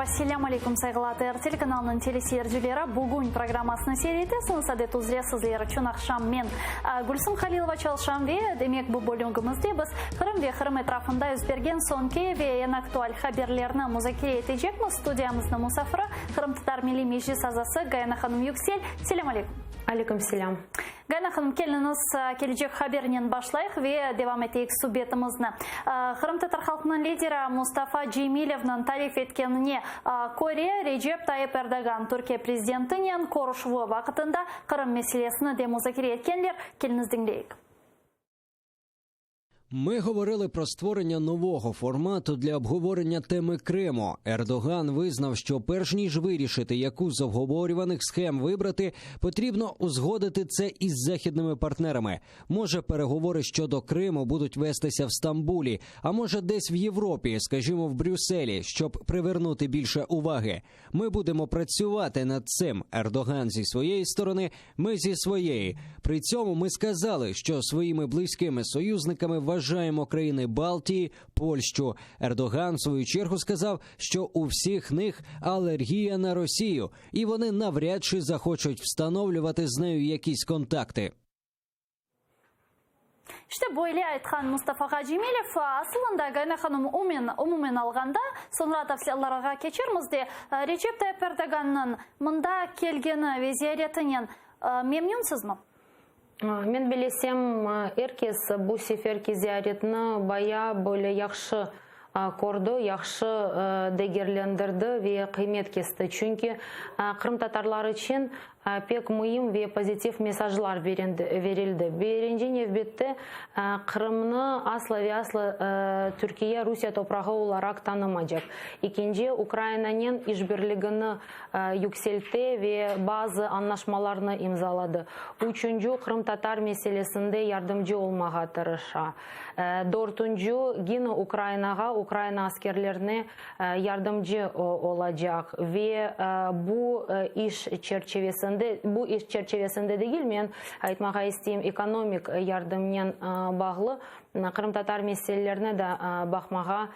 Selâm aleyküm, sayğılı ATR telekanalınıñ teleseyircileri! Bugün programmasını seyir etesiñiz. Adet üzre sizler içün aqşam men, Gülsüm Halilova çalışam ve, demek, bu bölügimizde biz Qırım ve Qırım etrafında yüz bergen soñki ve eñ aktual haberlerni muzakere etecekmiz. Studiyamıznıñ musafiri, Qırımtatar Milliy Meclis azası Gayana hanım Yüksel. Selâm aleyküm! Aleyküm selâm! Gayana hanım, keliñiz, kelecek habernen başlayıq ve devam eteyik subetimizni. Qırımtatar halqınıñ lideri Mustafa Cemilevniñ tarif etkenine köre, Recep Tayyip Erdoğan Türkiye prezidentinen körüşüvi vaqtında Qırım meselesini de muzakere etkenler. Keliñiz diñleyik. Ми говорили про створення нового формату для обговорення теми Криму. Ердоган визнав, що перш ніж вирішити, яку з обговорюваних схем вибрати, потрібно узгодити це із західними партнерами. Може, переговори щодо Криму будуть вестися в Стамбулі, а може, десь в Європі, скажімо, в Брюсселі, щоб привернути більше уваги. Ми будемо працювати над цим. Ердоган зі своєї сторони, ми зі своєї. При цьому ми сказали, що своїми близькими союзниками вважаємо країни Балтії, Польщу. Ердоган, в свою чергу, сказав, що у всіх них алергія на Росію, і вони навряд чи захочуть встановлювати з нею якісь контакти. İşte, böyle aytqan Mustafa Cemilev. Asılında, Gayana hanım, umumen, umumen alğanda, soñra tafsilâtlarğa keçermiz de, Recep Tayyip Erdoğannıñ mında kelgeni ve ziyaretinen memnünsizmi? Men bilesem, er kes bu seferki ziyaretni baya böyle yahşı kördi, yahşı degerlendirdi ve qıymet kesti. Çünki qırımtatarlar içün pek müim ve pozitiv mesajlar berildi. Birinci nevbette, Qırımnı asla ve asla Türkiye Rusiye toprağı olaraq tanımacaq. Ekinci, Ukrayinanen işbirligini yükseltti ve bazı añlaşmalarnı imzaladı. Üçünci, qırımtatar meselesinde yardımcı olmağa tırışa. Dörtünci, gine Ukrayinağa, Ukrayina askerlerine yardımcı olacaq ve bu iş çerçivesinde, bu iş çerçivesinde degil, men aytmağa isteyim, ekonomik yardımnen bağlı qırımtatar meselelerini de baqmağa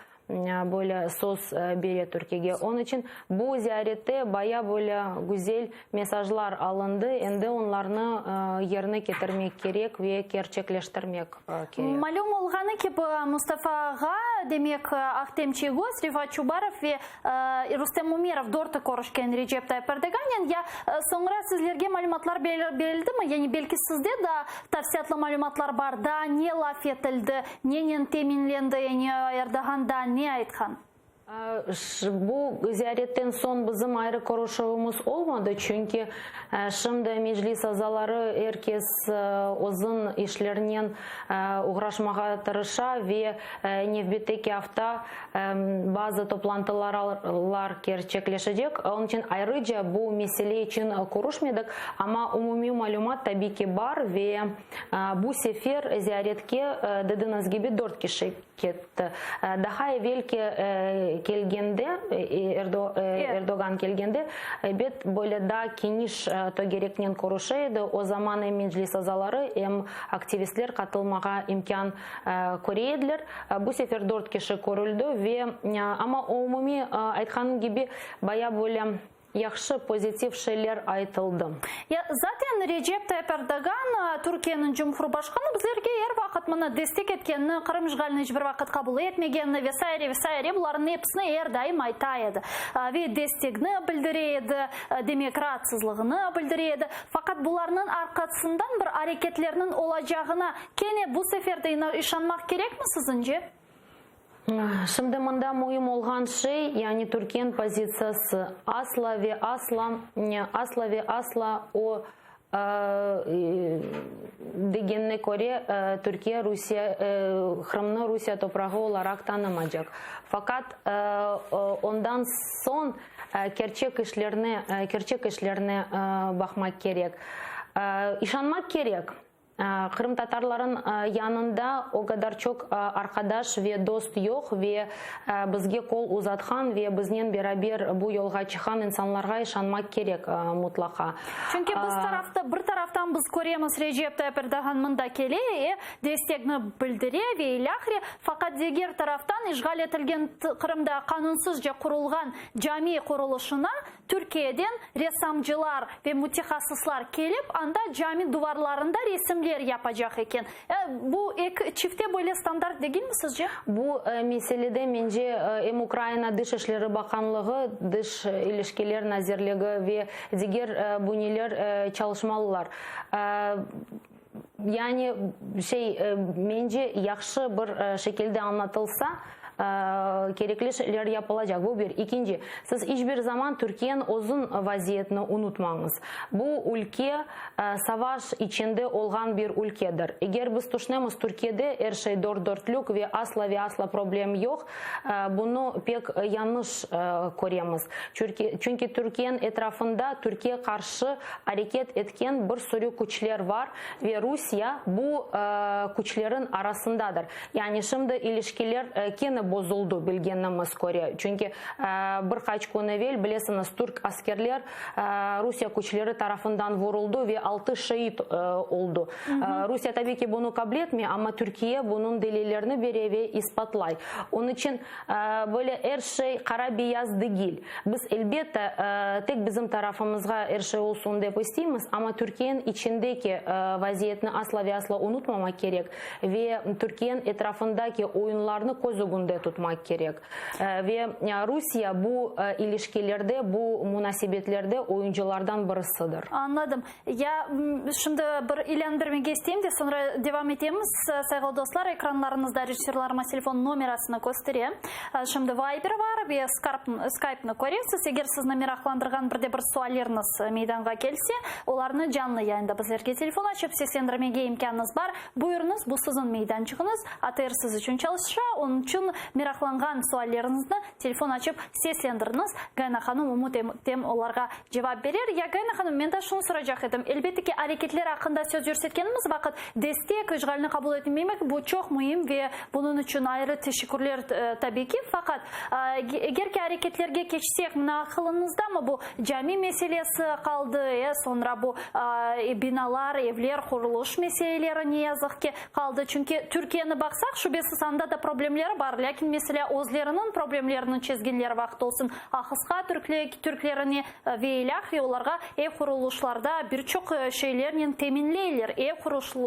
böyle söz bere Türkiyege. Onıñ içün bu ziyarette baya böyle güzel mesajlar alındı, endi onlarnı yerine ketirmek kerek ve kerçekleştirmek kerek. Malüm olğanı kibi, Mustafa ağa, demek, Ahtem Çiygoz, Refat Çubarov ve Rustem Umerov dörtü körüşken Recep Tayyip Erdoğannen. Ya soñra sizlerge malümatlar berildi mi? Yani belki sizde daa tafsilâtlı malümatlar bar, daa ne laf etildi, nenen teminlendi, yani Erdoğan daa ne aytqan? Bu ziyaretten soñ bizim ayrı körüşüvimiz olmadı, çünki şimdi Meclis azaları er kes özüñ işlerinen oğraşmağa tırışa ve nevbetteki afta bazı toplantılar kerçekleşecek. Onıñ içün ayrıca bu mesele içün körüşmedik, amma umumiy malümat tabiy ki bar ve bu sefer ziyaretke, dediñiz kibi, dört kişi ketti. Daha evelki kelgende, Erdoğan kelgende, ebet, böyle daa keniş tögereknen körüşe edi. O zaman em Meclis azaları, em aktivistler qatılmağa imkân köre ediler. Bu sefer dört kişi körüldi ve, amma umumiy aytqanım kibi, baya böyle Yahşı, pozitiv şeyler aytıldı. Ya, zaten Recep Tayyip Erdoğan, Türkiyeniñ cumhurbaşqanı, bizlerge er vaqıt mına destek etkenini, Qırım işğalini iç bir vaqıt qabul etmegenini ve saire, ve saire, bularnıñ episini er daim ayta edi. Ve destegini bildire edi, demek, raatsızlığını bildire edi. Faqat bularnıñ arqasından bir areketlerniñ olacağına kene bu sefer de işanmaq kerekmi siziñce? Şimdi mında müim olğan şey, yani Türkiyeniñ pozitsiyası. Asla ve asla, asla ve asla o degenine köre, Türkiye Rusiye, Qırımnı Rusiye toprağı olaraq tanımacaq. Faqat ondan soñ kerçek işlerni, kerçek işlerni baqmaq kerek. İşanmaq kerek. Qırımtatarların yanında o qadar çoq arqadaş ve dost yoq ve bizge qol uzatqan ve biznen beraber bu yolğa çıqqan insanlarğa işanmaq kerek mutlaqa. Çünki biz tarafta, bir taraftan biz köremiz, Recep Tayyip Erdoğan mında kele, e, destegini bildire ve ilâhre, faqat diger taraftan işğal etilgen Qırımda qanunsızca qurulğan cami qurulışına Türkiyeden ressamcılar ve mütehassıslar kelip, anda cami duvarlarında resimler yapacaq eken. Bu eki çifte böyle standart degilmi sizce? Bu meselede, mence, em Ukrayina Dış işleri baqanlığı, Dış ilişkiler nazirligi ve diger büneler çalışmalılar. Yani, şey, mence, yahşı bir şekilde añlatılsa, kerekli şeyler yapılacaq. Bu bir. İkinci, siz iç bir zaman Türkiyeniñ özüñ vaziyetini unutmañız. Bu ülke savaş içinde olğan bir ülkedir. Eger biz tüşünemiz, Türkiyede er şey dört dörtlük ve asla ve asla problem yoq, bunı pek yañlış köremiz. Çünki Türkiyeniñ etrafında Türkiye qarşı areket etken bir sürü küçler bar ve Rusiye bu küçlerin arasındadır. Yani şimdi ilişkiler kene bozuldı, bilgenimiz köre. Çünki bir qaç kün evel, bilesiñiz, türk askerler Rusiye küçleri tarafından vuruldı ve altı şeit oldı. Rusiye tabiy ki bunı qabul etmey, amma Türkiye bunıñ delillerini bere ve ispatlay. Onıñ içün Böyle er şey qara-beyaz degil. Biz, elbette, tek bizim tarafımızğa er şey olsun dep isteymiz, amma Türkiyeniñ içindeki vaziyetni asla ve asla unutmamaq kerek ve Türkiyeniñ etrafındaki oyunlarnı köz ögünde tutmaq kerek. Ve Rusiye bu ilişkilerde, bu munasebetlerde oyuncılardan birisidir. Añladım. Ya, şimdi bir ilân bermege isteyim de, soñra devam etemiz. Sayğılı dostlar, ekranlarıñızda rejissörlarıma telefon nomerasını köstere. Şimdi Viber bar ve Skype-nı köresiz. Eger sizni meraqlandırğan bir de bir sualleriniz meydanğa kelse, olarnı canlı yayında bizlerge telefon açıp seslendirmege imkânıñız bar. Buyurıñız, bu siziñ meydançığıñız, ATR siz içün çalışa, onıñ içün meraqlanğan sualleriñizni Telefon açıp, seslendiriñiz, Gayana hanım ümüt etem olarğa cevap berer. Ya, Gayana hanım, men de şunı soracaq edim, elbette ki, areketler aqqında söz yürsetkenimiz vaqıt, destek, işğalni qabul etmemek, bu çoq müim ve bunıñ içün ayrı teşekkürler, tabiy ki. Faqat, eger ki areketlerge keçsek, mına aqılıñızdamı bu cami meselesi qaldı, e, soñra bu binalar, evler qurulış meseleleri, ne yazıq ki, Qaldı, çünki Türkiyeni baqsaq, şübesiz anda da problemleri bar, lâkin meselâ özleriniñ problemlerini çezgenleri vaqıt olsun, Ahısqa türklerine ve ilâhre olarğa ev qurulışlarda bir çoq şeylernen teminleyler, ev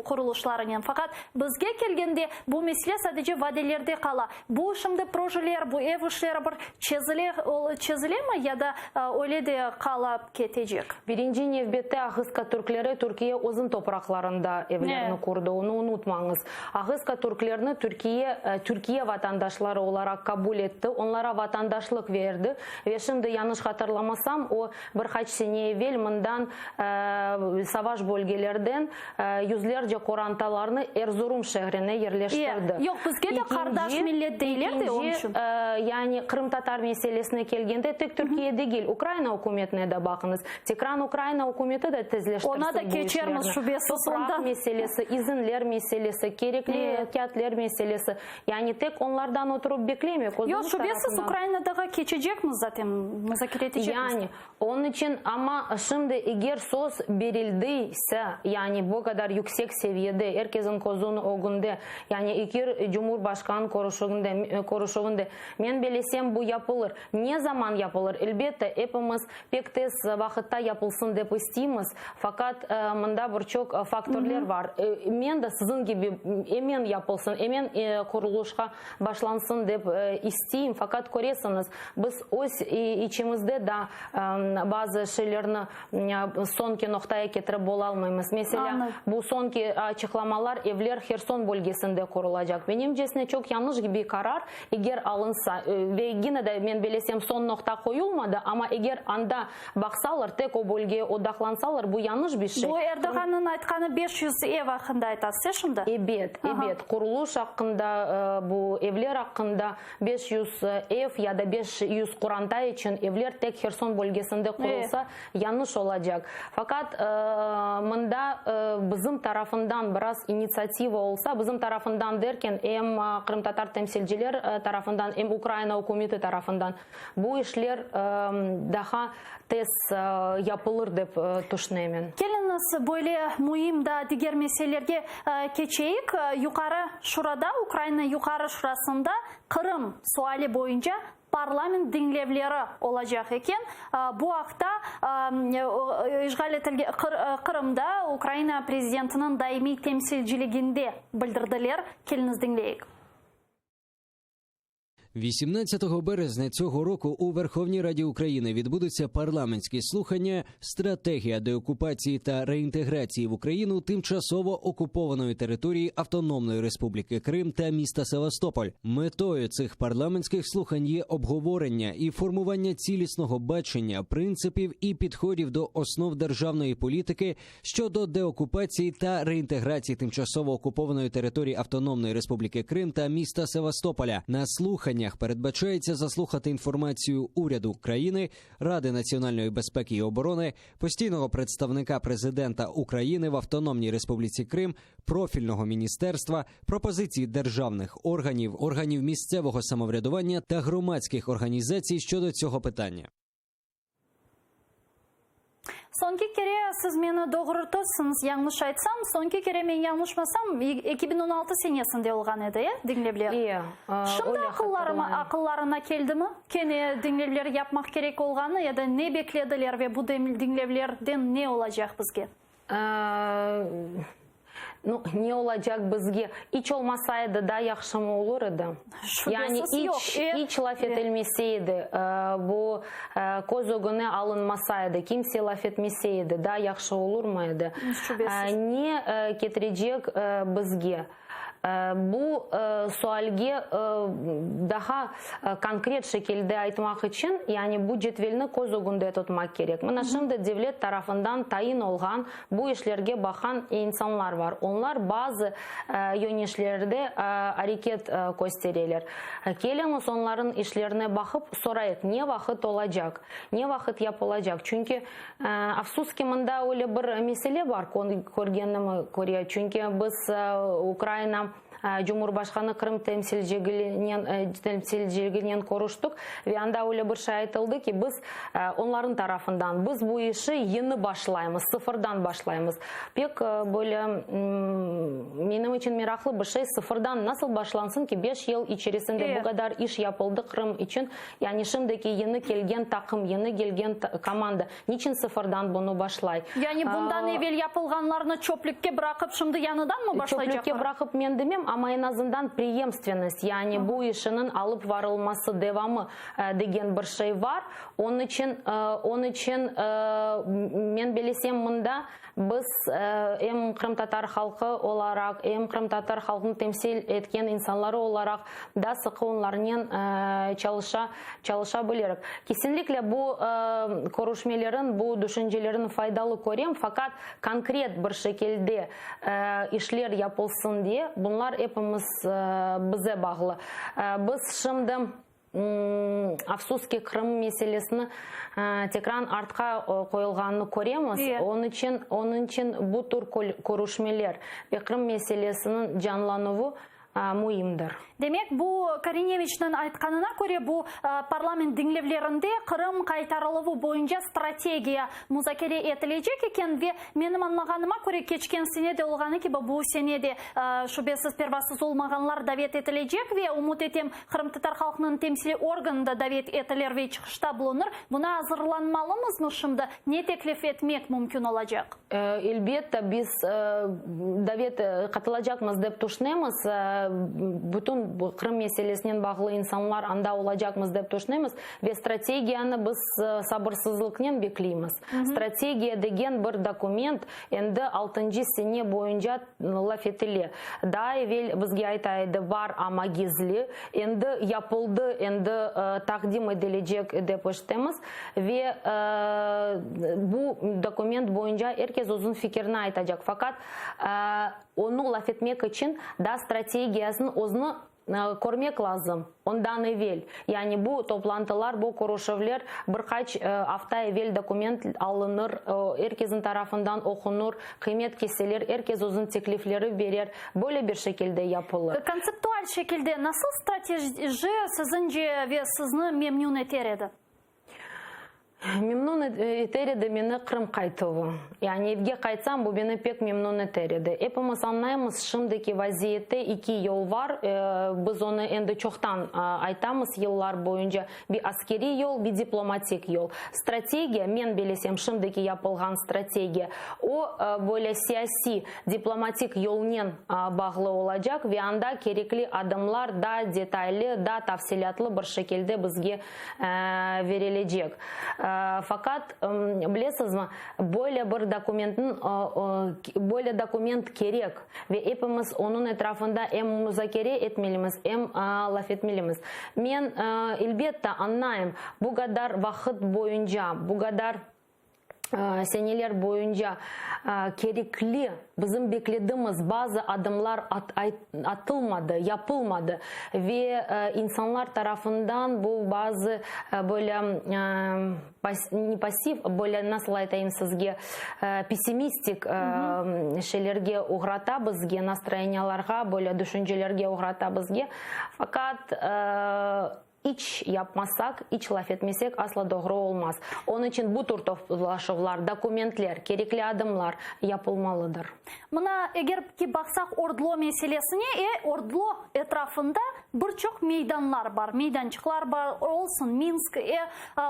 qurulışlarınen. Faqat bizge kelgende bu mesele sadece vadelerde qala. Bu şimdi projeler, bu ev işleri bir çezile, çezilemi ya da öyle de qalıp ketecek? Birinci nevbette Ahıska türkleri Türkiye özün topraqlarında evlerini qurdı, onı unutmañız. Ahıska türklerini Türkiye Türkiye vatandaşları olaraq qabul etti, onlara vatandaşlıq verdi ve şimdi yañlış hatırlamasam, o bir qaç sene evel mından savaş bölgelerden yüzlerce qorantalarnı Erzurum şehrine yerleştirdi. Yoq, bizge de qardaş millet deyler de, onıñ içün. Yani qırımtatar meselesine kelgende tek Türkiye degil, Ukraina ükümetine de baqıñız. Tekran Ukraina ükümeti de tezleştirsin Ona da bu keçermiz, işlerni. şübesiz, Topraq ondan. meselesi, izinler meselesi, kerekli kâğıtler meselesi. Yani tek onlardan oturıp beklemek, Yoq, özümiz şübesiz, tarafından. Ukrainadağa keçecekmiz zaten, muzakere etecekmiz. Yani, Onıñ içün, amma şimdi eger söz berildi ise, yani bu qadar yüksek seviyede, er kesin közüniñ ögünde, yani eki cumhurbaşqan körüşüvinde, körüşüvinde, men belesem, bu yapılır. Ne zaman yapılır? Elbette, epimiz pek tez vaqıtta yapılsın dep isteymiz, faqat mında bir çoq faktörler bar. Men de siziñ kibi emen yapılsın, emen qurulışqa başlansın dep isteyim, faqat köresiñiz, biz öz içimizde da bazı şeylerni soñki noqtaya ketirip bolalmaymız. Meselâ, bu soñki açıqlamalar, evler Herson bölgesinde qurulacaq. Menimcesine, çoq yañlış bir qarar, eger alınsa, ve yine de, men belesem, soñ noqta qoyulmadı, amma eger anda baqsalar, tek o bölgeye odaqlansalar, bu yañlış bir şey. Bu Erdoğannıñ aytqanı 500 ev aqqında aytasız, e, şimdi? Ebet, ebet. Quruluş aqqında, bu evler aqqında. aqqında, 500 ev ya da 500 qoranta içün evler tek Herson bölgesinde qurulsa, yañlış olacaq. Faqat mında bizim tarafından biraz initsiativa olsa, bizim tarafından derken, em qırımtatar temsilciler tarafından, em Ukraina ükümeti tarafından, bu işler daha tez yapılır dep tüşünemen. Keliñiz, böyle müim da diger meselelerge keçeyik. Yuqarı Şurada, Ukraina Yuqarı Şurasında Qırım suali boyunca parlament diñlevleri olacaq eken. Bu aqta işğal etilgen Qırımda Ukraina prezidentiniñ daimiy temsilciliginde bildirdiler. Keliñiz diñleyik. 18 березня цього року у Верховній Раді України відбудуться парламентські слухання «Стратегія деокупації та реінтеграції в Україну тимчасово окупованої території Автономної Республіки Крим та міста Севастополь». Метою цих парламентських слухань є обговорення і формування цілісного бачення, принципів і підходів до основ державної політики щодо деокупації та реінтеграції тимчасово окупованої території Автономної Республіки Крим та міста Севастополя. На слуханнях передбачається заслухати інформацію уряду України, Ради національної безпеки і оборони, постійного представника президента України в Автономній Республіці Крим, профільного міністерства, пропозиції державних органів, органів місцевого самоврядування та громадських організацій щодо цього питання. Soñki kere siz meni doğrultırsıñız, yañlış aytsam, soñki kere men yañlışmasam, 2016 senesinde olğan edi, e, diñlevler? E, Şimdi öyle aqıllarıma, hatırlayım. aqıllarına keldimi, kene diñlevler yapmaq kerek olğanı ya da ne beklediler ve bu diñlevlerden ne olacaq bizge? Nu, ne olacaq bizge? İç olmasa edi, daa yahşımı olur edi? Yani Şübesiz yoq. iç, iç laf etilmese edi, bu köz ögüne alınmasa edi, kimse laf etmese edi, daa yahşı olurmı edi? Şübesiz. Ne ketirecek bizge? Bu sualge daha konkret şekilde aytmaq içün, yani bu cedvelni köz ögünde tutmaq kerek. Mına şimdi devlet tarafından tayin olğan, bu işlerge baqan insanlar bar. Onlar bazı yönelişlerde areket köstereler. Keliñiz onların işlerine baqıp sorayıq, ne vaqıt olacaq, ne vaqıt yapılacaq? Çünki, afsus ki, mında öyle bir mesele bar, körgenime köre, çünki biz Ukraina Cumhurbaşqanı Qırım temsilciginen körüştik ve anda öyle bir şey aytıldı ki, biz onların tarafından biz bu işi yeni başlaymız, sıfırdan başlaymız. Pek böyle menim içün meraqlı bir şey, sıfırdan nasıl başlansın ki, beş yıl içerisinde bu qadar iş yapıldı Qırım içün, yani şimdiki yeni kelgen taqım, yeni kelgen komanda niçin sıfırdan bunı başlay? Yani bundan evel yapılğanlarnı çöplükke bıraqıp, şimdi yañıdan mı başlaycaqlar? Çöplükke bıraqıp men demem, amma eñ azından preyemstvennost, yani bu işiniñ alıp varılması, devamı degen bir şey bar. Onıñ içün, onıñ içün men belesem mında biz em qırımtatar halqı olaraq, em qırımtatar halqını temsil etken insanları olaraq da sıqı onlarnen çalışa, çalışa bilirik. Kesinlikle bu körüşmelerin, bu düşüncelerin faydalı körem, faqat konkret bir şekilde işler yapılsın diye, bunlar epimiz bize bağlı. Biz şimdi Afsus ki, Qırım meselesini tekrar artqa qoyulğanını köremiz. Onıñ içün, onıñ içün bu tür körüşmeler ve Qırım meselesiniñ canlanuvı müimdir. Demek, bu Korineviçniñ aytqanına köre, bu parlament diñlevlerinde Qırım qaytarıluvı boyunca strategiya muzakere etilecek eken ve menim añlağanıma köre, keçken sene de olğanı kibi, bu sene de şübesiz pervasız olmağanlar davet etilecek ve ümüt etem, Qırımtatar halqınıñ temsiliy organı da davet etilir ve çıqışta bulunır. Buna azırlanmalımızmı şimdi? Ne teklif etmek mümkün olacaq? Elbette, biz davet qatılacaqmız dep tüşünemiz. Bütün Qırım meselesinen bağlı insanlar anda olacaqmız dep tüşünemiz ve strategiyanı biz sabırsızlıqnen bekleymiz. Strategiya degen bir dokument endi altıncı sene boyunca laf etile. Daa evel bizge ayta edi, bar, amma gizli. Endi yapıldı, endi taqdim edilecek dep eşitemiz. Ve bu dokument boyunca er kes özüniñ fikirini aytacaq. Faqat onı laf etmek içün daa strategiyasınıñ özüni. Körmek lazım, ondan evel, yani bu toplantılar, bu körüşüvler bir qaç afta evel dokument alınır, er kesin tarafından oqunır, qıymet keseler, er kes özüniñ teklifleri berer, böyle bir şekilde yapılır. Kontseptual şekilde nasıl strateji siziñce ve sizni memnün eter edi? Memnün eter edi meni Qırım qaytuvı. Yani evge qaytsam, bu meni pek memnün eter edi. Epimiz añlaymız, şimdiki vaziyette iki yol var, biz onı endi çoqtan aytamız, yıllar boyunca, bir askeriy yol, bir diplomatik yol. Strategiya, men bilesem, şimdiki yapılğan strategiya, o, böyle siyasiy, diplomatik yolnen bağlı olacaq ve anda kerekli adımlar daa detaylı, daa tafsilâtlı bir şekilde bizge verilecek. Faqat, bilesizmi, böyle bir dokumentniñ, böyle dokument kerek ve epimiz onıñ etrafında em muzakere etmelimiz, em laf etmelimiz. Men, elbette, añlayım, bu qadar vaqıt boyunca, bu qadar seneler boyunca kerekli, bizim bekledimiz bazı adımlar atılmadı, yapılmadı ve insanlar tarafından bu bazı böyle ne passiv, böyle nasıl aytayım sizge, pessimistik şeylerge oğrata bizge, nastroyeniyalarğa, böyle düşüncelerge oğrata bizge. Faqat İç yapmasaq, iç laf etmesek asla doğru olmaz. Onıñ içün bu tür toplaşuvlar, dokumentler, kerekli adımlar yapılmalıdır. Mına, eger ki baqsaq Ordlo meselesine, e, Ordlo etrafında bir çoq meydanlar bar, meydançıqlar bar, olsun Minsk, e,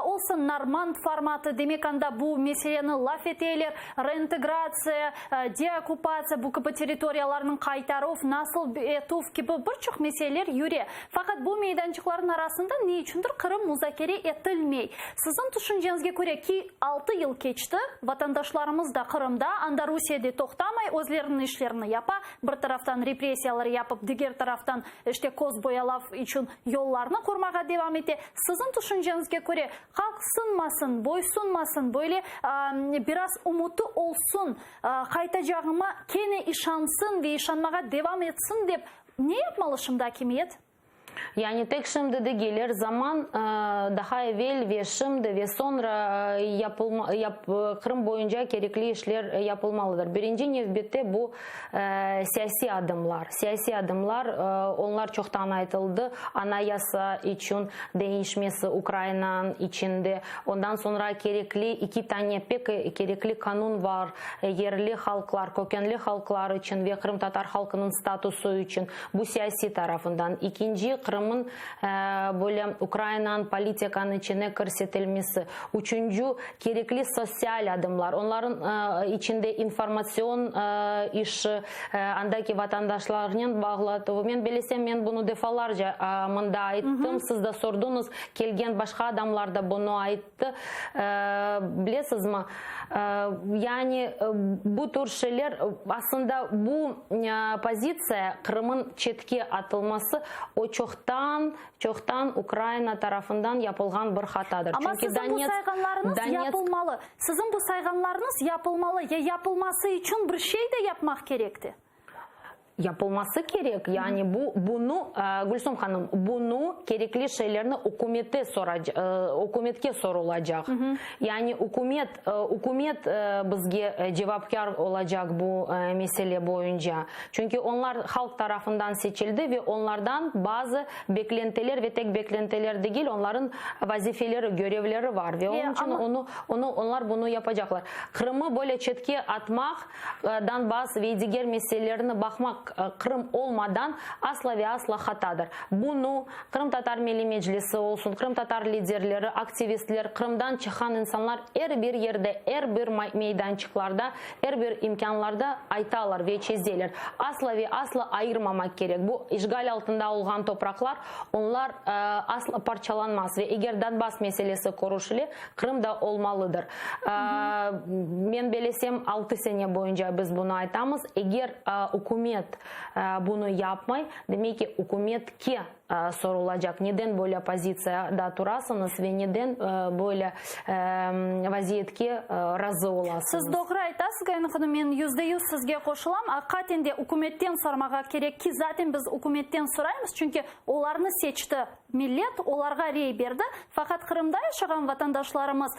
olsun Normand formatı, demek anda bu meseleni laf eteler, reintegratsiya, deokkupatsiya, bu kibi territoriyalarnıñ qaytaruv, nasıl etüv kibi bir çoq meseleler yüre. Faqat bu meydançıqlarnıñ arasında ne içündir Qırım muzakere etilmey. Siziñ tüşünceñizge köre, ki altı yıl keçti, vatandaşlarımız da Qırımda, anda Rusiye de toqtamay, özleriniñ işlerini yapa, bir taraftan repressiyalar yapıp, diger taraftan, işte, köz boyalav içün yollarnı qurmağa devam ete. Siziñ tüşünceñizge köre, halq sınmasın, boysunmasın, böyle biraz ümüti olsun, qaytacağıma kene işansın ve işanmağa devam etsin dep Ne yapmalı şimdi akimiyet? Yani tek şimdi degil, er zaman, daha evel ve şimdi ve soñra yapılma, yap, Qırım boyunca kerekli işler yapılmalıdır. Birinci nevbette bu siyasiy adımlar. Siyasiy adımlar, onlar çoqtan aytıldı, Anayasa içün deñişmesi Ukrainanıñ içinde, ondan soñra kerekli iki tane pek kerekli qanun var, yerli halqlar, kökenli halqlar içün ve qırımtatar halqınıñ statusı içün, bu siyasiy tarafından. İkinci, Qırımıñ böyle Ukrainanıñ politikanıñ içine kirsetilmesi. Üçünci, kerekli sosyal adımlar, onlarıñ içinde informatsion işi, andaki vatandaşlarnen bağlatuvı. Men bilesem, men bunı defalarca mında ayttım, siz de sorduñız, kelgen başqa adamlar da bunı ayttı. Bilesizmi, yani bu tür şeyler, aslında bu pozitsiya, Qırım'ın çetke atılması, o çoqtan, çoqtan Ukraina tarafından yapılğan bir hatadır. Amma siziñ bu sayğanlarıñız yapılmalı. Siziñ bu sayğanlarıñız yapılmalı ya yapılması içün bir şey de yapmaq kerekti. Yapılması kerek, yani bu, bunı, Gülsum hanım, bunı, kerekli şeylerni ükümete ükümetke sorulacaq. Yani ükümet, ükümet bizge cevapkâr olacaq bu mesele boyunca. Çünki onlar halq tarafından seçildi ve onlardan bazı beklentiler ve tek beklentiler degil, onların vazifeleri, görevleri var ve onıñ içün onı, onı, onlar bunı yapacaqlar. Qırımı böyle çetke atmaq, Donbass ve diger meselelerni baqmaq Qırım olmadan asla ve asla hatadır. Bunı Qırımtatar Milliy Meclisi olsun, qırımtatar liderleri, aktivistler, Qırımdan çıqqan insanlar er bir yerde, er bir meydançıqlarda, er bir imkânlarda aytalar ve çezeler. Asla ve asla ayırmamaq kerek. Bu işğal altında olğan topraqlar, onlar asla parçalanmaz ve eger Donbass meselesi körüşile, Qırım da olmalıdır. Men belesem, altı sene boyunca biz bunı aytamız. Eger ükümet. bunı yapmay, demek ki, ükümetke sorulacaq, neden böyle pozitsiyada turasıñız ve neden böyle vaziyetke razı olasıñız. Siz doğru aytasız, Gayana hanım, men %100 sizge qoşulam. Aqiqaten de ükümetten sormağa kerek ki, zaten biz ükümetten soraymız, çünki olarnı seçti millet, olarğa rey berdi. Faqat Qırımda yaşağan vatandaşlarımız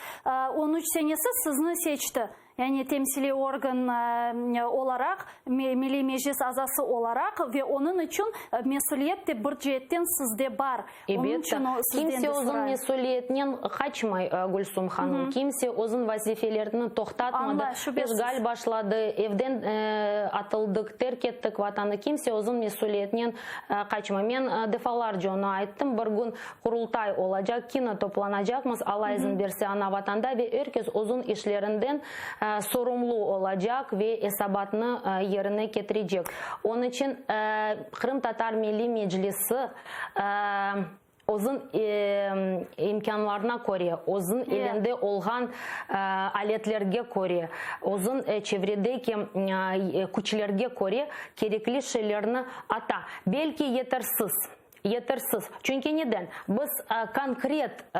on üç senesi sizni seçti. Yani temsiliy organ olaraq, Milliy Meclis azası olaraq ve onıñ içün mesüliyet de bir ceetten sizde bar. Onıñ içün Elbette. sizden Kimse de özüñ sorayım. mesüliyetinen qaçmay, Gülsum hanım. Kimse özüñ vazifelerini toqtatmadı. Añlay, şübesiz. İşğal başladı, evden atıldıq, terk ettik vatanı. Kimse özüñ mesüliyetinen qaçmay. Men defalarca onı ayttım, bir kün Qurultay olacaq, kino toplanacaqmız, Alla izin berse, ana vatanda ve er kes özün işlerinden sorumlu olacaq ve esabatnı yerine ketirecek. Onıñ içün Qırımtatar Milliy Meclisi özün imkânlarına köre, özün elinde olğan aletlerge köre, özün çevredeki küçlerge köre kerekli şeylerni ata. Belki yetersiz. Yetersiz. Çünki neden? Biz konkret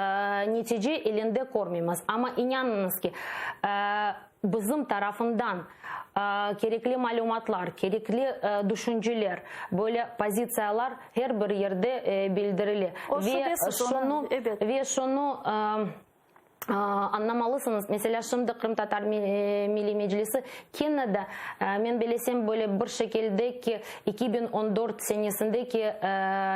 netice elinde körmeymiz. Amma inanıñız ki, bizim tarafından kerekli malümatlar, kerekli düşünceler, böyle pozitsiyalar her bir yerde bildirile. O şübesiz, onıñ, ebet. Ve şunı Añlamalısıñız, meselâ, şimdi Qırımtatar Milliy Meclisi kene de, men bilesem, böyle bir şekilde ki, 2014 senesindeki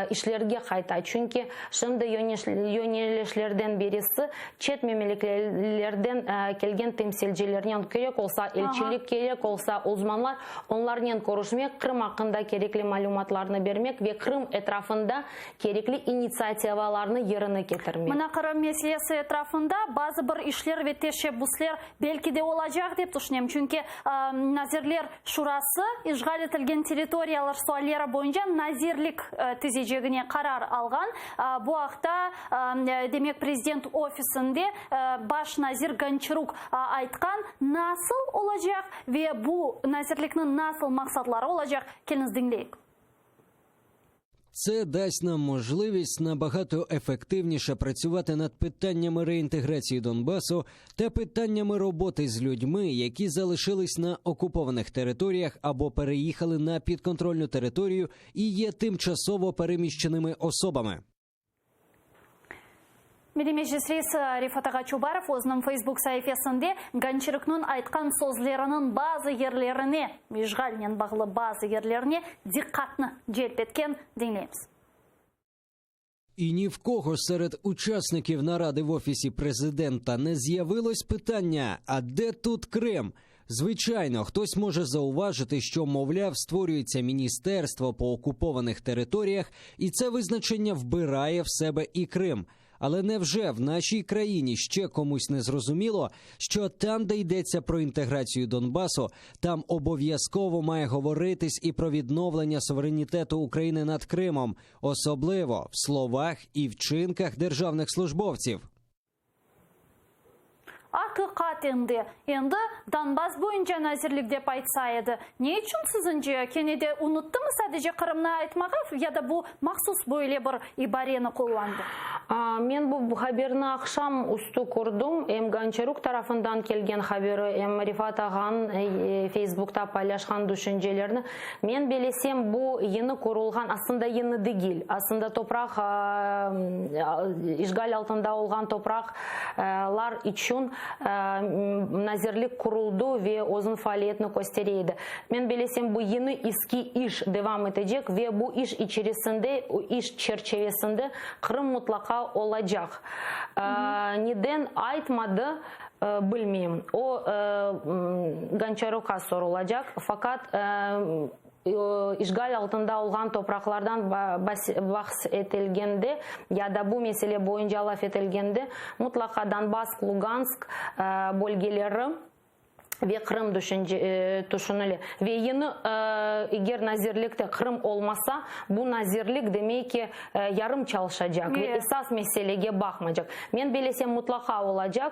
işlerge qayta. Çünki şimdi yönelişlerden birisi, çet memleketlerden kelgen temsilcilernen, kerek olsa elçilik, kerek olsa uzmanlar, onlarnen körüşmek, Qırım aqqında kerekli malümatlarnı bermek ve Qırım etrafında kerekli initsiativalarnı yerine ketirmek. Mına Qırım meselesi etrafında bazı bir işler ve teşebbüsler belki de olacaq dep tüşünem, çünki Nazirler Şurası işğal etilgen territoriyalar sualleri boyunca nazirlik tizecegine qarar alğan. Bu aqta, demek, Prezident ofisinde baş nazir Gonçaruk aytqan. Nasıl olacaq ve bu nazirlikniñ nasıl maqsatları olacaq, keliñiz diñleyik. Це дасть нам можливість набагато ефективніше працювати над питаннями реінтеграції Донбасу та питаннями роботи з людьми, які залишились на окупованих територіях або переїхали на підконтрольну територію і є тимчасово переміщеними особами. Milliy Meclis reisi Refat ağa Çubarov özüniñ Facebook saifesinde Gonçaruknıñ aytqan sözleriniñ bazı yerlerine, işğalnen bağlı bazı yerlerine diqqatnı celp etken. Diñleymiz. І ні в кого серед учасників наради в офісі президента не з'явилось питання, а де тут Крим? Звичайно, хтось може зауважити, що, мовляв, створюється міністерство по окупованих територіях, і це визначення вбирає в себе і Крим. Але невже в нашій країні ще комусь не зрозуміло, що там, де йдеться про інтеграцію Донбасу, там обов'язково має говоритись і про відновлення суверенітету України над Кримом, особливо в словах і вчинках державних службовців? Aqiqaten de, endi Donbass boyunca nazirlik dep aytsa edi. Ne içün siziñce, kene de unuttımı sadece Qırımnı aytmağa ya da bu mahsus böyle bir ibareni qullandı? Men bu haberni aqşam üstü kördim, em Gonçaruk tarafından kelgen haberi, em Refat ağanıñ Feysbukta paylaşqan düşüncelerini. Men belesem, bu yeni qurulğan, aslında yeni degil, aslında topraq, işğal altında olğan topraqlar içün nazirlik quruldı ve özüniñ faaliyetini köstere edi. Men belesem, bu yeni eski iş devam etecek ve bu iş içerisinde, iş çerçevesinde Qırım mutlaqa olacaq. Neden aytmadı, bilmeyim. O, Gonçarukqa sorulacaq. Faqat işğal altında olğan topraqlardan bahs etilgende ya da bu mesele boyunca laf etilgende mutlaqa Donbass, Lugansk bölgeleri. Ve Qırım tüşünile. Ve yeñi eger nazirlikte Qırım olmasa, bu nazirlik, demek ki, yarım çalışacaq ve esas meselege baqmaycaq. Men belesem, mutlaqa olacaq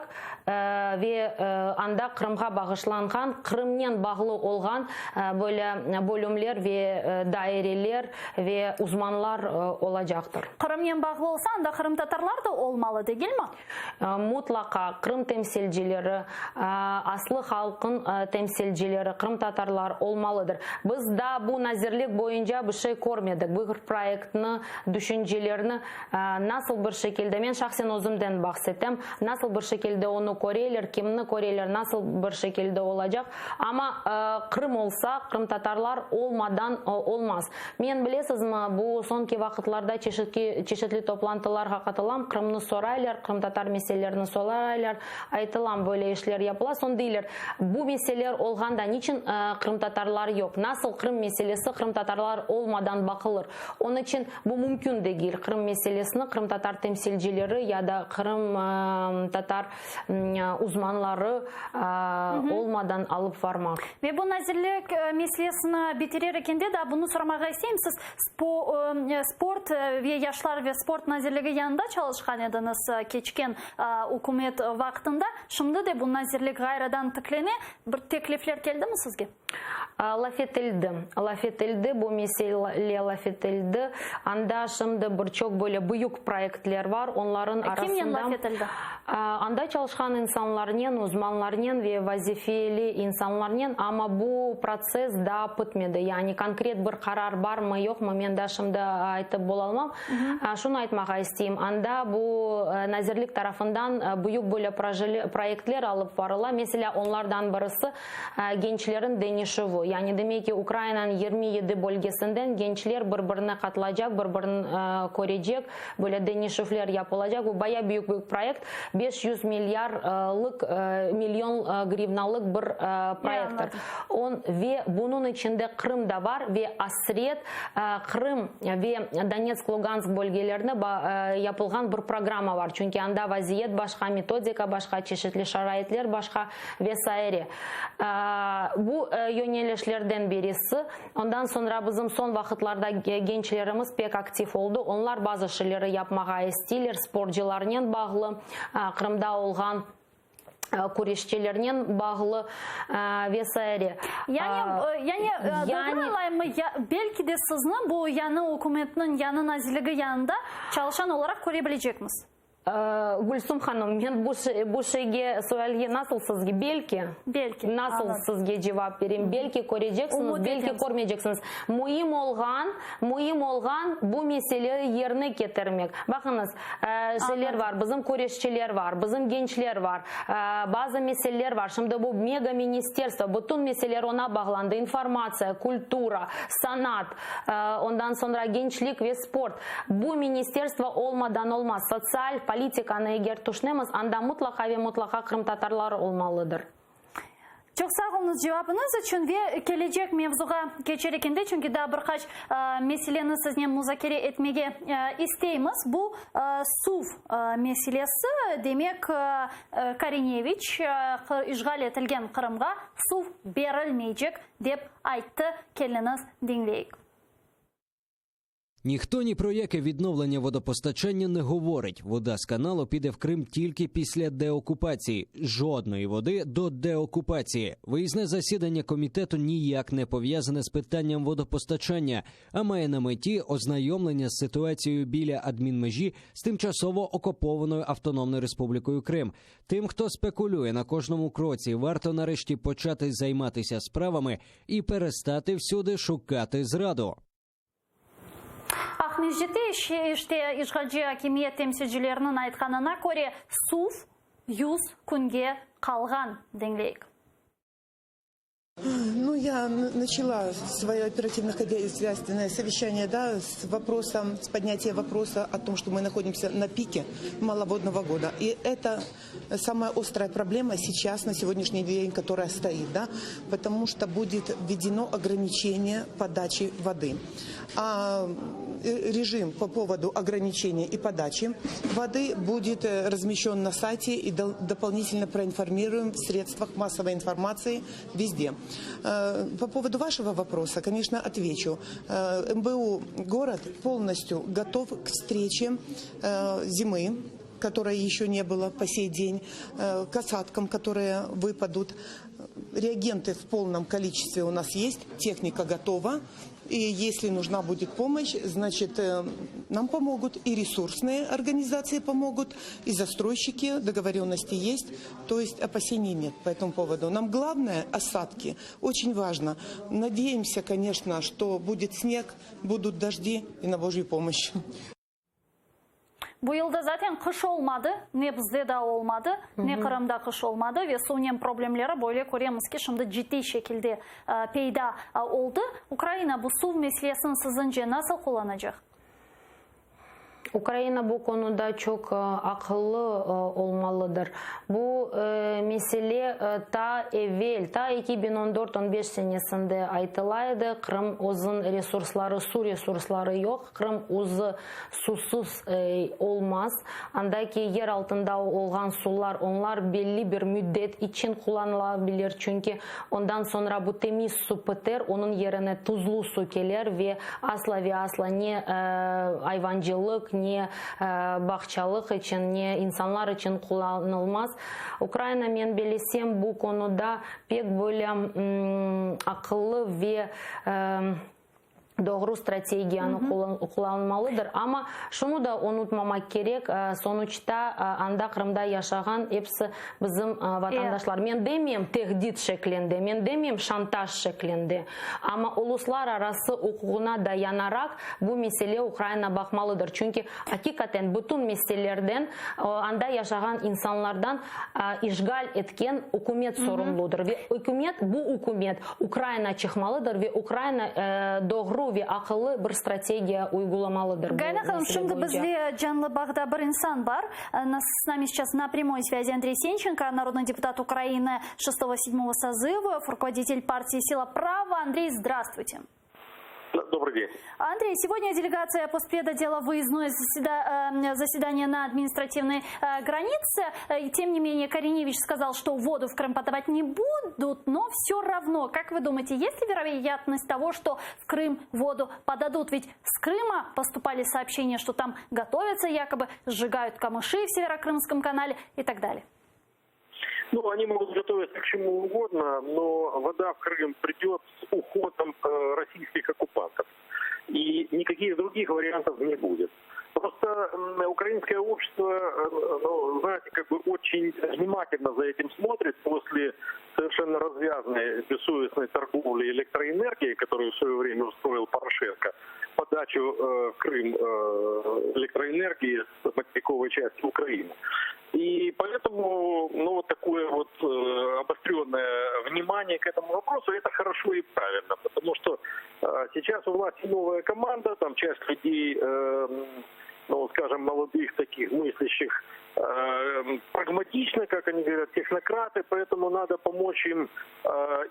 ve anda Qırımğa bağışlanğan, Qırımnen bağlı olğan böyle bölümler ve daireler ve uzmanlar olacaqtır. Qırımnen bağlı olsa, anda qırımtatarlar da olmalı, degilmi? Mutlaqa Qırım temsilcileri, aslı halqıñ temsilcileri, qırımtatarlar olmalıdır. Biz daa bu nazirlik boyunca bir şey körmedik, bir proyektni, düşüncelerni nasıl bir şekilde, men şahsen özümden bahs etem, nasıl bir şekilde onı köreler, kimni köreler, nasıl bir şekilde olacaq. Amma Qırım olsa, qırımtatarlar olmadan olmaz. Men, bilesizmi, bu soñki vaqıtlarda çeşitki, çeşitli toplantılarğa qatılam, Qırımnı soraylar, qırımtatar meselelerini soraylar, aytılam, böyle işler yapıla, soñ deyler, bu meseleler olğanda niçin qırımtatarlar yoq, nasıl Qırım meselesi qırımtatarlar olmadan baqılır? Onıñ içün bu mümkün degil, Qırım meselesini qırımtatar temsilcileri ya da qırımtatar uzmanları olmadan alıp varmaq. Ve bu nazirlik meselesini bitirer ekende daa bunı soramağa isteyim, siz sport ve yaşlar ve sport nazirligi yanında çalışqan ediñiz keçken ükümet vaqtında. Şimdi de bu nazirlik ğayrıdan tiklene. Bir teklifler keldimi sizge? Laf etildi. Laf etildi, bu mesele laf etildi. Anda şimdi bir çoq böyle büyük proyektler bar, onların arasında. Kimnen laf etildi? Anda çalışqan insanlarnen, uzmanlarnen ve vazifeli insanlarnen, amma bu protsess daa bitmedi. Yani konkret bir qarar barmı, yoqmı, men daa şimdi aytıp bolalmam. Şunı aytmağa isteyim, anda bu nazirlik tarafından büyük böyle proyektler alıp varıla. Meselâ, onlardan birisi, Gençlerin deñişüvi, yani demek ki, Ukrainanıñ 27 bölgesinden gençler bir-birine qatılacaq, bir-birini körecek, böyle deñişüvler yapılacaq. Bu baya büyük bir proyekt, 500 milyarlıq, million grivnalıq bir proyekttir. Ve bunıñ içinde Qırım da bar ve asret Qırım ve Donetsk, Lugansk bölgelerine yapılğan bir programma bar, çünki anda vaziyet başqa, metodika başqa, çeşitli şaraitler başqa. Ve saire. Bu yönelişlerden birisi. Ondan soñra bizim soñ vaqıtlarda gençlerimiz pek aktiv oldı. Onlar bazı şeyleri yapmağa isteyler, sportcılarnen bağlı, Qırımda olğan küreşçilernen bağlı ve saire. Yani, yani doğru añlaymı, belki de sizni bu yañı ükümetniñ yañı nazirligi yanında çalışan olaraq köre bilecekmiz? Gülsüm hanım, men bu bu şeyge, sualge nasıl sizge, belki, Belki, nasıl anladım. sizge cevap bereyim, belki köreceksiñiz, Ümüt belki etemiz. körmeyceksiñiz. Müim olğan, müim olğan bu meseleyi yerine ketirmek. Baqıñız, şeyler Anladım. bar, bizim küreşçiler bar, bizim gençler bar, bazı meseleler bar. Şimdi bu mega ministerstvo, bütün meseleler oña bağlandı, informatsiya, kultura, sanat, ondan soñra gençlik ve sport. Bu ministerstvo olmadan olmaz. Sotsial politikanı eger tüşünemiz, anda mutlaqa ve mutlaqa qırımtatarlar olmalıdır. Çoq sağ oluñız cevabıñız içün ve kelecek mevzuğa keçer ekende, çünki daa bir qaç meseleni siznen muzakere etmege isteymiz. Bu suv meselesi, demek, Korineviç işğal etilgen Qırımğa suv berilmeycek, dep ayttı. Keliñiz, diñleyik. Ніхто ні про яке відновлення водопостачання не говорить. Вода з каналу піде в Крим тільки після деокупації. Жодної води до деокупації. Виїзне засідання комітету ніяк не пов'язане з питанням водопостачання, а має на меті ознайомлення з ситуацією біля адмінмежі з тимчасово окупованою Автономною Республікою Крим. Тим, хто спекулює на кожному кроці, варто нарешті почати займатися справами і перестати всюди шукати зраду. Aqmescitte işte işğalci akimiyet temsilcileriniñ aytqanına köre, suv 100 künge qalğan, diñleyik. Ну, я начала свое оперативно-хозяйственное совещание, да, с вопросом, с поднятия вопроса о том, что мы находимся на пике маловодного года. И это самая острая проблема сейчас, на сегодняшний день, которая стоит, да, потому что будет введено ограничение подачи воды. А режим по поводу ограничения и подачи воды будет размещен на сайте и дополнительно проинформируем в средствах массовой информации везде. По поводу вашего вопроса, конечно, отвечу. МБУ «Город» полностью готов к встрече зимы, которой еще не было по сей день, к осадкам, которые выпадут. Реагенты в полном количестве у нас есть, техника готова. И если нужна будет помощь, значит, нам помогут и ресурсные организации помогут, и застройщики, договоренности есть, то есть опасений нет по этому поводу. Нам главное осадки, очень важно. Надеемся, конечно, что будет снег, будут дожди и на Божью помощь. Bu yılda zaten qış olmadı, ne bizde de olmadı, ne Qırımda qış olmadı ve suvnen problemleri böyle köremiz ki, şimdi ciddiy şekilde peyda oldı. Ukraina bu suv meselesini siziñce nasıl qullanacaq? Ukraina bu konuda çoq aqıllı olmalıdır. Bu mesele ta evel, ta 2014-15 senesinde aytıla edi. Qırım özün resursları, suv resursları yoq. Qırım özü suvsuz olmaz. Andaki yer altında olğan suvlar, onlar belli bir müddet içün qullanılabilir. Çünki ondan soñra bu temiz suv biter, onıñ yerine tuzlu suv kelir ve asla ve asla ne ayvancılıq, ne bağçalıq içün, ne insanlar içün qullanılmaz. Ukraina, men bellesem, bu konuda pek böyle aqıllı ve doğru strategiyanı qullanmalıdır. Amma şunı da unutmamaq kerek, sonuçta anda Qırımda yaşağan episi bizim vatandaşlar. Men demeyim tehdit şeklinde, men demeyim şantaj şeklinde, amma uluslararası uquqına dayanaraq bu mesele Ukraina baqmalıdır. Çünki aqiqaten bütün meselelerden anda yaşağan insanlardan işğal etken ükümet sorumludır. Ve ükümet, bu ükümet Ukraina çıqmalıdır ve Ukraina doğru ve aqıllı bir strategiya uygulamalıdır bu Gayana hanım, mesele şimdi boyunca. bizde canlı bağda bir insan bar. С нами сейчас на прямой связи Андрей Сенченко, народный депутат Украины 6-7 созыва, руководитель партии «Сила права». Андрей, здравствуйте. Да, добрый день. Андрей, сегодня делегация постпреда делала выездное заседание на административной границе. И тем не менее, Кориневич сказал, что воду в Крым подавать не будут, но все равно, как вы думаете, есть ли вероятность того, что в Крым воду подадут? Ведь с Крыма поступали сообщения, что там готовятся якобы, сжигают камыши в Северокрымском канале и так далее. Ну, они могут готовиться к чему угодно, но вода в Крым придет с уходом российских оккупантов. И никаких других вариантов не будет. Просто украинское общество, ну, знаете, как бы очень внимательно за этим смотрит после совершенно развязной, бессовестной торговли электроэнергией, которую в свое время устроил Порошенко, подачу в Крым электроэнергии с материковой части Украины. И поэтому, ну, вот такое вот обостренное внимание к этому вопросу, это хорошо и правильно, потому что сейчас у власти новая команда, там часть людей, ну, скажем, молодых таких мыслящих, прагматично, как они говорят, технократы, поэтому надо помочь им,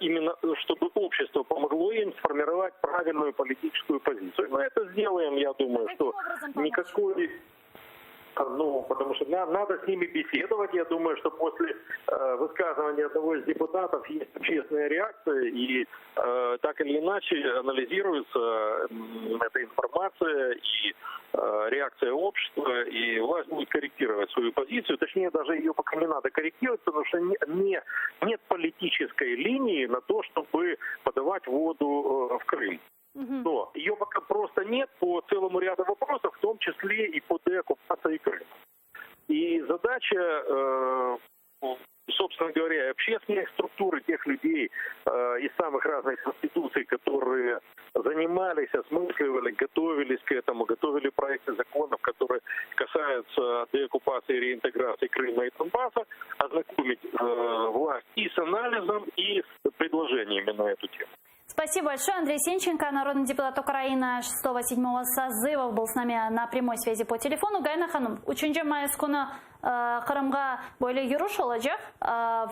именно, чтобы общество помогло им сформировать правильную политическую позицию. Мы это сделаем, я думаю, Каким что образом помочь? никакой... Ну, потому что надо с ними беседовать. Я думаю, что после высказывания одного из депутатов есть общественная реакция, и так или иначе анализируется эта информация и реакция общества, и власть будет корректировать свою позицию. Точнее, даже ее пока не надо корректировать, потому что нет политической линии на то, чтобы подавать воду в Крым. Но ее пока просто нет по целому ряду вопросов, в том числе и по деоккупации Крыма. И задача, собственно, собственно говоря, и общественных структур, и тех людей э, из самых разных институций, которые занимались, осмысливали, готовились к этому, готовили проекты законов, которые касаются деоккупации и реинтеграции Крыма и Донбасса, ознакомить э, власть и с анализом, и с предложениями на эту тему. Спасибо большое. Андрей Сенченко, народный депутат Украины 6-7 созыва, был с нами на прямой связи по телефону. Гайна hanım, 3 mayıs künü Qırımğa böyle yürüş olacaq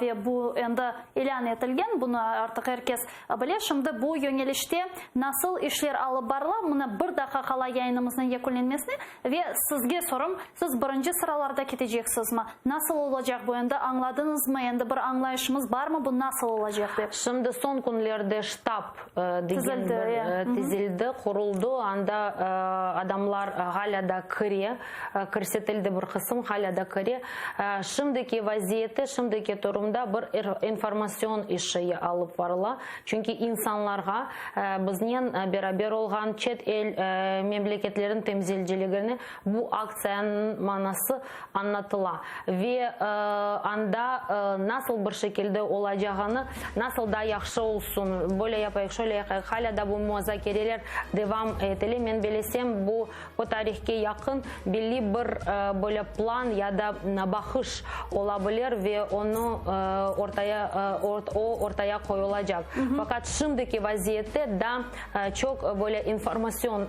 ve bu endi ilân etilgen, bunı artıq er kes bile. Şimdi bu yönelişte nasıl işler alıp barıla, mına bir daqqa qala yayınımıznıñ yekünlenmesine ve sizge sorum, siz birinci sıralarda keteceksizmi? Nasıl olacaq bu endi, añladıñızmı, endi bir añlayışıñız barmı, bu nasıl olacaq dep? Şimdi soñ künlerde ştab degen bir tizildi, quruldı, anda adamlar ğalâ da kire. Kirsetildi bir qısım, halâ da kire. Şimdiki vaziyette, şimdiki turumda bir informatsion işi alıp barıla. Çünki insanlarğa biznen beraber olğan çet el memleketleriniñ temsilciligine bu aktsiyanıñ manası añlatıla ve anda nasıl bir şekilde olacağını, nasıl daa yahşı olsun, böyle yapayıq, şöyle yapayıq, halâ da bu muzakereler devam etile. Men belesem, bu O tarihke yaqın belli bir böyle plan ya da baqış ola bilir ve onı ortaya o ortaya qoyulacaq. Faqat şimdiki vaziyette daa çoq böyle informatsion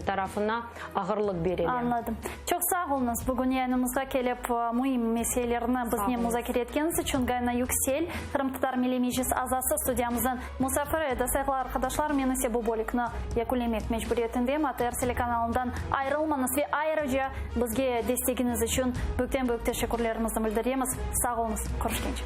tarafına ağırlıq berile. Añladım. Çoq sağ oluñız, bugün yayınımızğa kelip müim meselelerni biznen muzakere etkeniñiz içün. Gayana Yüksel, Qırımtatar Milliy Meclis azası studiyamıznıñ Musafiri edi. Sayğılı arqadaşlar, men ise bu bölükni yekünlemek mecburiyetindeyim. ATR telekanalından ayırılmañız ve ayrıca bizge destegiñiz içün büyükten-büyük teşekkürlerimizni bildiremiz. Sağ oluñız. Körüşkence.